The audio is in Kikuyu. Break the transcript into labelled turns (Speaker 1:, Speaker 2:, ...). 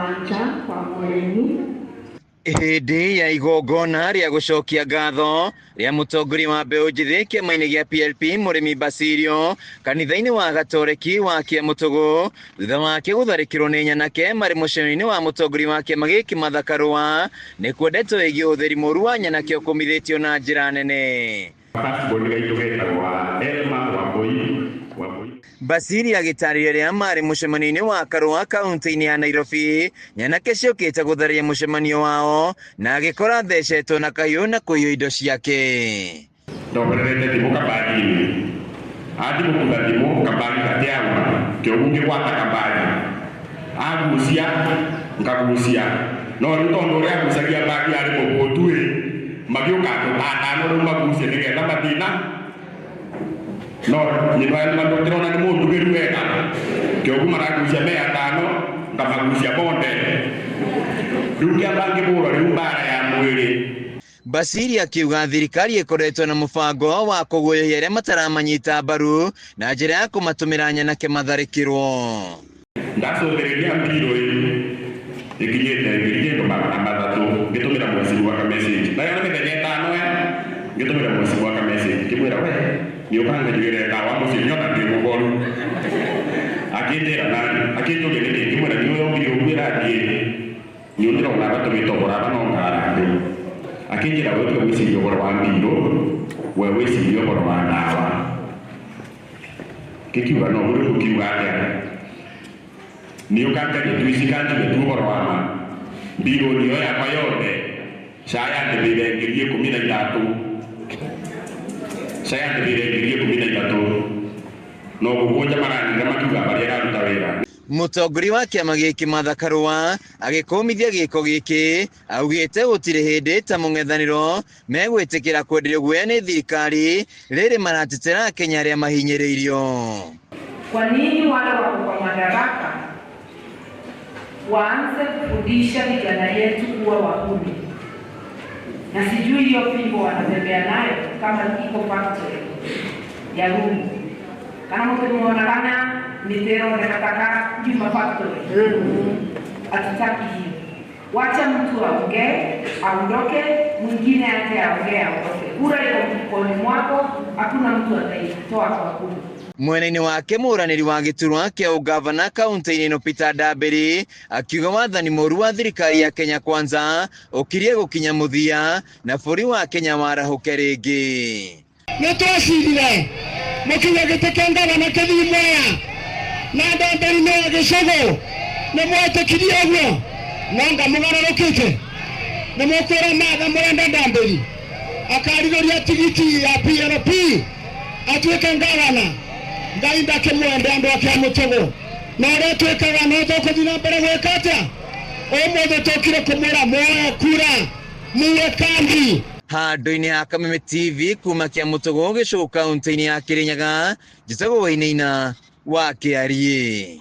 Speaker 1: Wanja wa Mũrĩmi.
Speaker 2: Hĩndĩ ya igongona rĩa gũcokia ngatho rĩa mũtongoria wa mbeũ njĩthĩ kĩama-inĩ gĩa PLP Mũrĩmi Basilio kanitha-inĩ wa Gatoreki wa Kĩamũtũgũ thutha wake gũtharĩkĩrwo nĩ nyanake marĩ mũcemanio-inĩ wa mũtongoria wa kĩama gĩkĩ Martha Karũa nĩkuo ndeto ĩgiĩ ũhũthĩri mũru wa nyanake ũkũmithĩtio na njĩra nene.
Speaker 3: Firstborn gaitũ getagwo Elma Wambui. Wambui.
Speaker 2: Basili agĩtarĩria rĩrĩa marĩ mũcemanio-inĩ wa Karũa kaunti-inĩ ya Nairobi, nyanake ciũkĩte gũtharia mũcemanio wao na agĩkora athecetwo na kahiũ na kũiywo indo ciake.
Speaker 3: Ndogererete thimũ kabagi-inĩ athi gũkutha thimũ kabagi gatiauma kĩogu ngĩgwata kabagi agucia ngagucia no rĩu tondũ ũrĩa agucagia bagi arĩ mũhũtu ĩ magĩũka andũ ta atano rĩu magucie nĩgetha mathina no ndĩrona nĩ mũndugĩru wega kĩogu maragucia me atano ngamagucia bonde rĩu kĩamba ngĩbũrwo rĩu mbara ya mwĩrĩ.
Speaker 2: Basili akiuga thirikari ĩkoretwo na mũbango wa kũguoyohia arĩa mataramanyita mbaru na njĩra ya kũmatũmĩra nyanake matharĩkĩrwo.
Speaker 3: Ndacũthĩrĩria mbirũ ĩ ĩkinyĩte 1300 ngĩtũmĩra mweci gwaka message nayo nĩ mĩthenya ĩtano e ngĩtũmĩra mweci gwaka message ngĩmwĩra we nĩũkanga njugĩre ndawa mũciĩ nĩona ndĩ mũgoru akĩnjĩra nani akĩnjũria nĩkĩ ngĩmwĩra nĩũĩ mbirũ ũguo ĩrathiĩ nĩũndĩrona gatũgĩtogora no ngarambe akĩnjĩra we tiga gwĩciria ũhoro wa mbirũ we wĩcirie ũhoro wa ndawa ngĩkiuga no rĩu ũkiuga atĩa nĩũkanjaria tu ici kanjuge tu ũhoro wa ma mbirũ nĩyo yakwa yothe SHA yandĩbĩire 13,000 SHA yandĩbĩire 13,000 no gũkũnja maranĩra makiuga barĩa ĩraruta wĩra.
Speaker 2: Mũtongoria wa kĩama gĩkĩ Martha Karũa agĩkũmithia gĩko gĩkĩ augĩte gũtirĩ hĩndĩ ta mũng'ethanĩro megwĩtĩkĩra kwenderio guoya nĩ thirikari rĩrĩ maratetera Akenya arĩa mahinyĩrĩirio.
Speaker 4: Kwa nini wale wako kwa madaraka waanze kufundisha vijana yetu kuwa wahuni? Na sijui hiyo fimbo wanatembea nayo kama iko factory ya rungu kana mũtĩmuona kana mĩtĩ ĩroneka taka Juma factory. Hatutaki hiyo. Wacha mtu aongee aondoke, mwingine aje aongee aondoke. Kura iko mfukoni mwako, hakuna mtu ataitoa kwa kura.
Speaker 2: Mwena-inĩ wake mũranĩri wa gĩturwa kĩa ũgavana kaunti-inĩ ĩno Peter Ndambĩri akiuga wathani mũru wa thirikari ya Kenya Kwanza ũkirie gũkinya mũthia na bũrũri wa Kenya warahũke rĩngĩ.
Speaker 5: Nĩ twacirire mũkiuga gĩtĩ kĩa ngavana kĩthiĩ Mwea na Ndambĩri nĩ wa gĩcũgũ nĩ mwetĩkirie ũguo no ngamũgarũrũkĩte nĩ mũkwĩra Martha mũrenda Ndambĩri akarigũria tigiti ya PLP atuĩke ngavana. Ngai ndakĩmwende andũ ake a Mũtũgũ na ũrĩa twĩkaga no tũkũthiĩ na mbere gwĩka atĩa ũmũthĩ tũkire kũmwĩra muoe kura muwe kambi.
Speaker 2: Handũ-inĩ ha Kameme TV kuma Kĩamũtũgũ gĩcũgũ kaunti-inĩ ya Kĩrĩnyaga njĩtagwo Wainaina wa Kĩariĩ.